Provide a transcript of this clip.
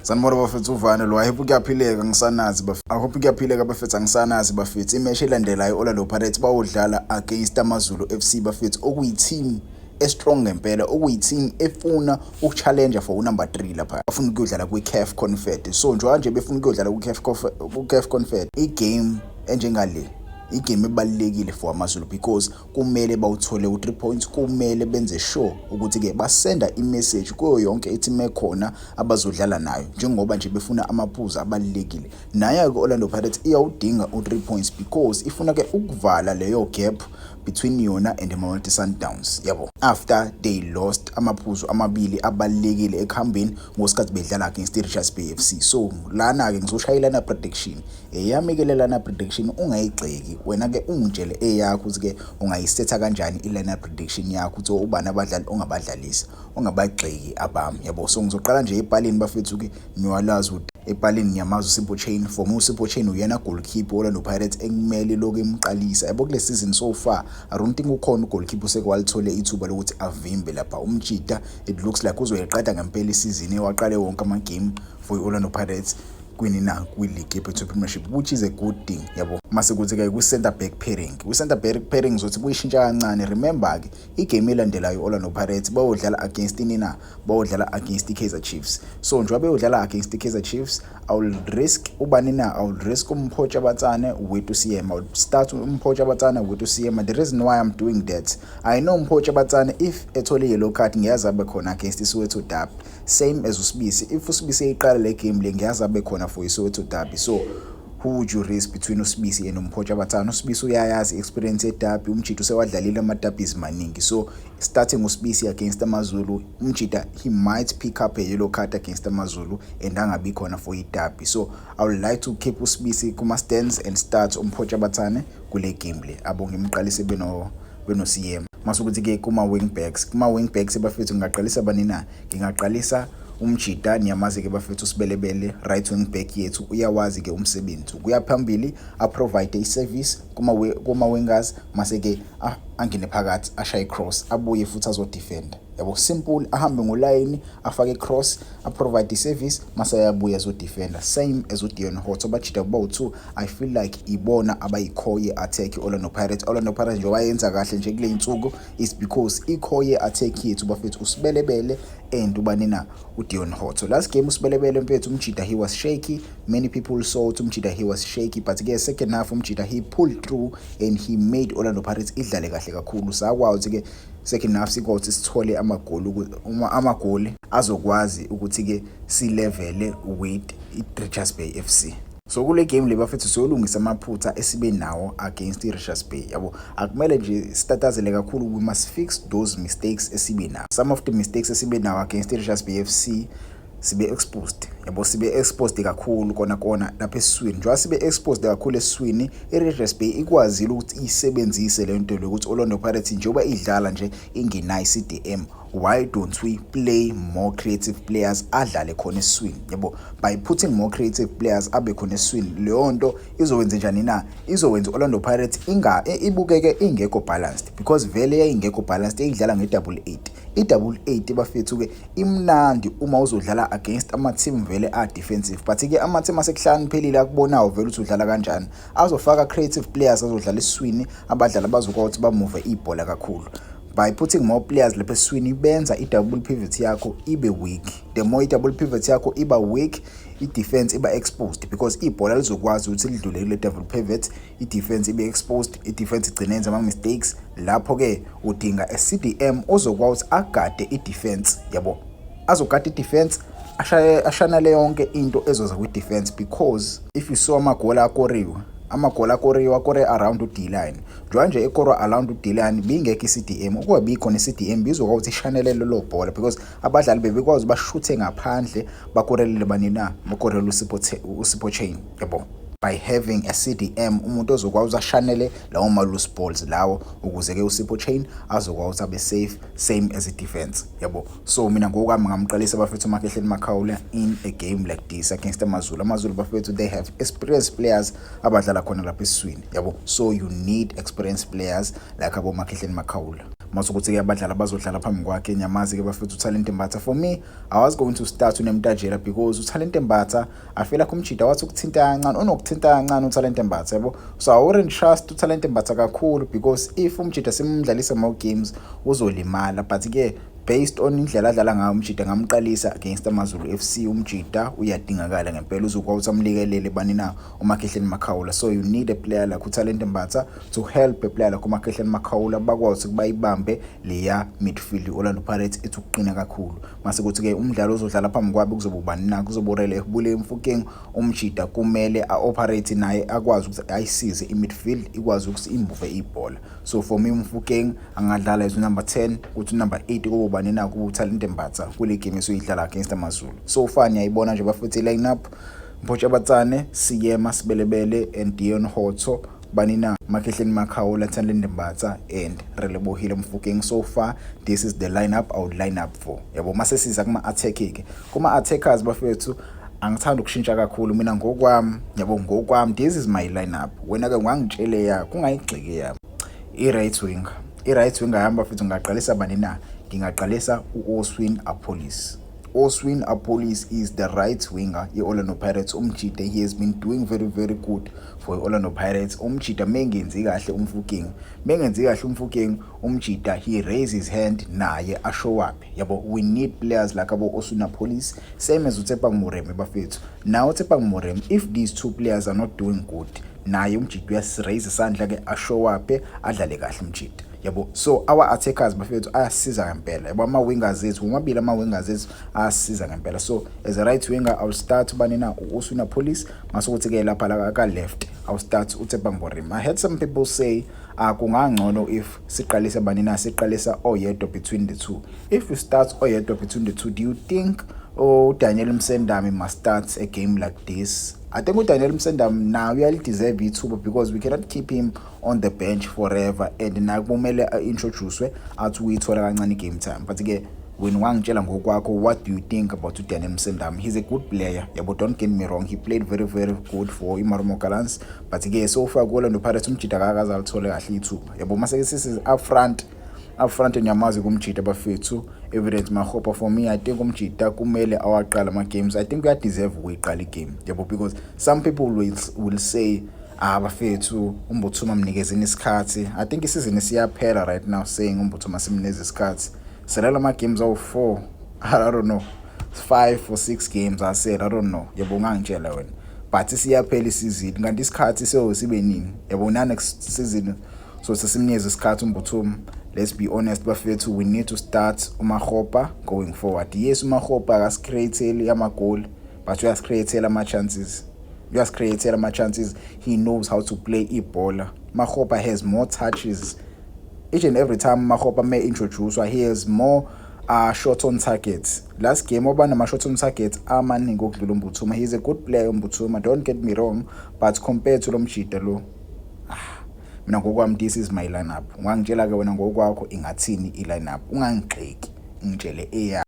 Sanibona bafethu, uvane lo. I hope kuyaphileka, ngisanazi bafethu. I hope kuyaphileka bafethu, angisanazi bafethu. Imatch elandelayo, Orlando Pirates bawudlala against AmaZulu FC bafethu, okuyi-team e-strong ngempela, okuyi-team efuna ukuchallenge for unumber 3 lapha. Bafuna ukuyodlala kwi-CAF Confed. So njengoba nje befuna ukuyodlala kwi-CAF Confed, igame enjengale, igame ebalulekile for AmaZulu because kumele bawuthole u-3 points. Kumele benze sure ukuthi-ke basenda i-message kuyo yonke i-team ekhona abazodlala nayo, njengoba nje befuna amaphuzu abalulekile. Nayo-ke Orlando Pirates iyawudinga u-3 points because ifuna-ke ukuvala leyo gap between yona and Mamelodi Sundowns, yabo, after they lost amaphuzu amabili abalulekile ekuhambeni ngosikhathi bedlala against i-Richards Bay FC. So lana-ke ngizoshayelana prediction eyami-ke. Lelana prediction ungayigxeki wena-ke, ungitshele eyakho ukuthi-ke ungayisetha kanjani ilana prediction yakho, ukuthi ubani abadlali ongabadlalisa, ungabagxeki abami, yabo. So ngizoqala nje epalini bafethu-ke. Niwalazi ukuthi epalini ngiyamazi uSipho Chaine. For me, uSipho Chaine uyena goalkeeper Orlando Pirates ekumele lokhu imqalisa, yabo. Kule season so far, I don't think ukhona ugoalkeeper oseke walithole ithuba lokuthi avimbe lapha. Umjida, it looks like uzoyiqeda ngempela isizini, ewaqale wonke ama-game for i-Orlando Pirates kwini na kwi-league ye-Betway Premiership, which is a good thing, yabo. Mase kuthi-ke kwi-center back pairing, kwi-center back pairing ngizothi kuyishintsha kancane. Remember-ke, igame elandelayo Orlando Pirates bayodlala against ini na? Bayodlala against i-Kaizer Chiefs. So njengoba beyodlala against i-Kaizer Chiefs, I will risk ubani na? I will risk uMpho Chabatsane with uSeema. I will start uMpho Chabatsane with uSeema. The reason why I'm doing that, I know uMpho Chabatsane, if ethole yellow card, ngiyazi abe khona against iSoweto Derby, same as uSibisi. If uSibisi eyiqala le game le, ngiyazi abe khona for iSoweto Derby. So who would you risk between uSibisi and uMpho Chabatsane? USibisi uyayazi experience yederby, umjida usewadlalile ama-derbies maningi. So starting uSibisi against AmaZulu, umjida, he might pick up a yellow card against AmaZulu and angabi khona for iderby. So I would like to keep uSibisi kuma-stands and start uMpho Chabatsane kule game le, abo ngimqalise beno-CM. Masukuthi-ke kuma-wing backs, kuma-wing backs bafethu, ngingaqalisa bani na? Ngingaqalisa umjida, niyamazi-ke bafethu, uSibelebele, right wing back yethu. Uyawazi-ke umsebenzi ukuya phambili, aprovide i-service kuma-wingers, mase-ke angene phakathi, ashaye cross, abuye futhi azodefenda, yabo. Simple, ahambe ngolayini, afake cross, aprovide i-service, mase ayabuya azodefenda, same as uDeon Hotto. Bajida bowu-two, I feel like ibona abayi-core ye-attack i-Orlando Pirates. Orlando Pirates njengoba yenza kahle nje kule insuku is because i-core ye-attack yethu bafethu uSibelebele and ubani na? UDeon Hotto. Last game uSibelebele mfethu, umjida, he was shaky. Many people saw ukuthi umjida, he was shaky, but ke second half umjida, he pulled through and he made Orlando Pirates idlale kahle kakhulu. Sakwazi ke second half sikwazi sithole amagoli, uma amagoli azokwazi ukuthi ke silevele with i-Richards Bay FC. So kule game le bafethu, siyolungisa amaphutha esibe nawo against i-Richards Bay, yabo. Akumele nje sitatazele kakhulu, we must fix those mistakes esibe nawo. Some of the mistakes esibe nawo against i-Richards Bay FC, sibe exposed, yabo, sibe exposed kakhulu kona kona lapha esiswini. Njengoba sibe exposed kakhulu esiswini, i-Richards Bay ikwazile ukuthi isebenzise le nto lokuthi Orlando Pirates njengoba idlala nje ingenayo i-CDM, why don't we play more creative players adlale khona esiswini, yabo? By putting more creative players abe khona esiswini, leyo nto izokwenza njani na? Izokwenza Orlando Pirates inga ibukeke ingekho balanced, because vele yayingekho balanced, idlala nge-double eight. I-double eight bafethu-ke imnandi uma uzodlala against ama-team vele a-defensive, but-ke ama-team asekuhlakaniphelile akubonayo vele ukuthi udlala kanjani, azofaka creative players azodlala esiswini, abadlali abazokwazi ukuthi bamuve ibhola kakhulu. By putting more players lapha esiswini, benza i-double pivot yakho ibe weak. The more i-double pivot yakho iba weak, i-defense iba exposed, because ibhola lizokwazi ukuthi lidlule kule double pivot, i-defense ibe exposed, i-defense igcine yenza ama-mistakes. Lapho-ke udinga a CDM ozokwazi ukuthi agade i-defense, yabo, azogada i-defense, ashaye ashanele yonke into ezoza kwi-defense, because if you saw amagoli akoriwe, amagoli akoriwe akore around u-D-line. Njengoba nje ekorwa around u-D-line, bingekho i-CDM. Ukuba bikhona i-CDM, bizokwazi ukuthi ishanelele lelo bhola, because abadlali bebekwazi bashuthe ngaphandle, bakorelele bani na? Bakorele uSipho Chaine, yabo. By having a CDM, umuntu ozokwazi ukuthi ashanele lawo ma-loose balls lawo, ukuze-ke uSipho Chaine azokwazi ukuthi abe safe, same as i-defense, yabo. So mina ngokwami ngamqalisa bafethu uMakhehleni Makhaula in a game like this against AmaZulu. AmaZulu bafethu, they have experienced players abadlala khona lapha esiswini, yabo. So you need experienced players like abo Makhehleni Makhaula. Masukuthi ke abadlali abazodlala phambi kwakhe, nyamazi ke bafethu, uTalent Mbatha. For me, I was going to start uNemtajela because uTalent Mbatha, I feel like umjida wathi ukuthinta kancane, unokuthinta kancane uTalent Mbatha, yabo. So I wouldn't trust uTalent Mbatha kakhulu because if umjida simdlalisa more games uzolimala. But ke based on indlela adlala ngayo umjida, ngamqalisa against AmaZulu FC. Umjida uyadingakala ngempela, uzokwazi ukuthi amlekelele bani na, uMakhehleni Makhawula. So you need a player like uTalent Mbatha to help a player like uMakhehleni Makhawula, bakwazi ukuthi bayibambe leya midfield Orlando Pirates ethi ukuqina kakhulu. Mase kuthi ke umdlalo ozodlala phambi kwabe kuzoba ubani na? Kuzoba uRelebohile Mofokeng. Umjida kumele a-operate naye, akwazi ukuthi ayisize i-midfield ikwazi ukuthi imove ibhola. So for me, uMofokeng angadlala as number 10, kuthi number 8 kube ubani na? Kube uTalent Mbatha kule game esoyidlala against AmaZulu. So far niyayibona nje bafethu i-line up: Mpho Chabatsane, Seema Sebelebele and Deon Hotto, bani na, Makhehleni Makhawula, Talent Mbatha and Relebohile Mofokeng. So far this is the lineup I would line up for, yabo. Mase siza kuma attack ke, kuma attackers bafethu, angithanda ukushintsha kakhulu mina ngokwami, yabo. Ngokwami this is my lineup. Wena ke ungangitshele yakho, ungayigxeki yami. I-right winger yami bafethu, ngingaqalisa bani na? Ngingaqalisa u-Oswin Appollis. Oswin Appollis is the right winger ye-Orlando Pirates. Umjida, he has been doing very very good for i-Orlando Pirates. Umjida mengenzi kahle uMofokeng, mengenzi kahle uMofokeng, umjida he raise his hand naye ashow up, yabo. We need players like abo Oswin Appollis, same as uTshepang Moremi bafethu. Now uTshepang Moremi, if these two players are not doing good, naye umjida uyasiraise isandla ke, ashow up, adlale kahle umjida, yabo. So our attackers bafethu ayasiza ngempela, yabo. Ama wingers ethu womabili, ama wingers ethu ayasiza ngempela. So as a right winger I will start bani na? U-Oswin Appollis. Masukuthi ke lapha la ka left I will start uTshepang Moremi. I heard some people say kungangcono if siqalise bani na, siqalisa oyedwa between the two. If you start oyedwa between the two, do you think uDaniel Msendami must start a game like this? I think uDaniel Msendami now uyalideserve ithuba because we cannot keep him on the bench forever and na kumele introducewe athi uyithola kancane game time. But ke wena wangitshela ngokwakho, what do you think about uDaniel Msendami? He's a good player, yabo, don't get me wrong, he played very very good for iMarumo Gallants, but ke so far ku-Orlando Pirates umjida akakaze alithole kahle ithuba, yabo. Mase ke sisi up front, ngiyamazi kumjida bafethu, Evidence Makgopa. For me, I think umjida kumele awaqala ama games. I think uyadeserve ukuyiqala igame, yabo, because some people will say, "Ah bafethu, uMbuthuma mnikezeni isikhathi." I think isizini siyaphela right now saying uMbuthuma simnikeze isikhathi. Selela ama games awu4, I don't know, 5 or 6 games asele, I don't know, yabo, ungangitshela wena, but siyaphela isizini kanti isikhathi seyo sibe nini, yabo, na next season. So sesimnikeze isikhathi uMbuthuma. Let's be honest bafethu, we need to start uMakgopa going forward. Yes, uMakgopa akasicreateli amagoli, but uyasicreatela ama-chances, uyasicreatela ama-chances. He knows how to play ibhola. Makgopa has more touches each and every time. Makgopa may introduce, he has more shot on target. Last game waba nama-shot on target amaningi okudlula uMbuthuma. He's a good player uMbuthuma, don't get me wrong, but compared to lo mjida lo, ah, mina ngokwami this is my lineup. Ungangitshela ke wena ngokwakho ingathini i-lineup, ungangigxeki, ngitshele eya.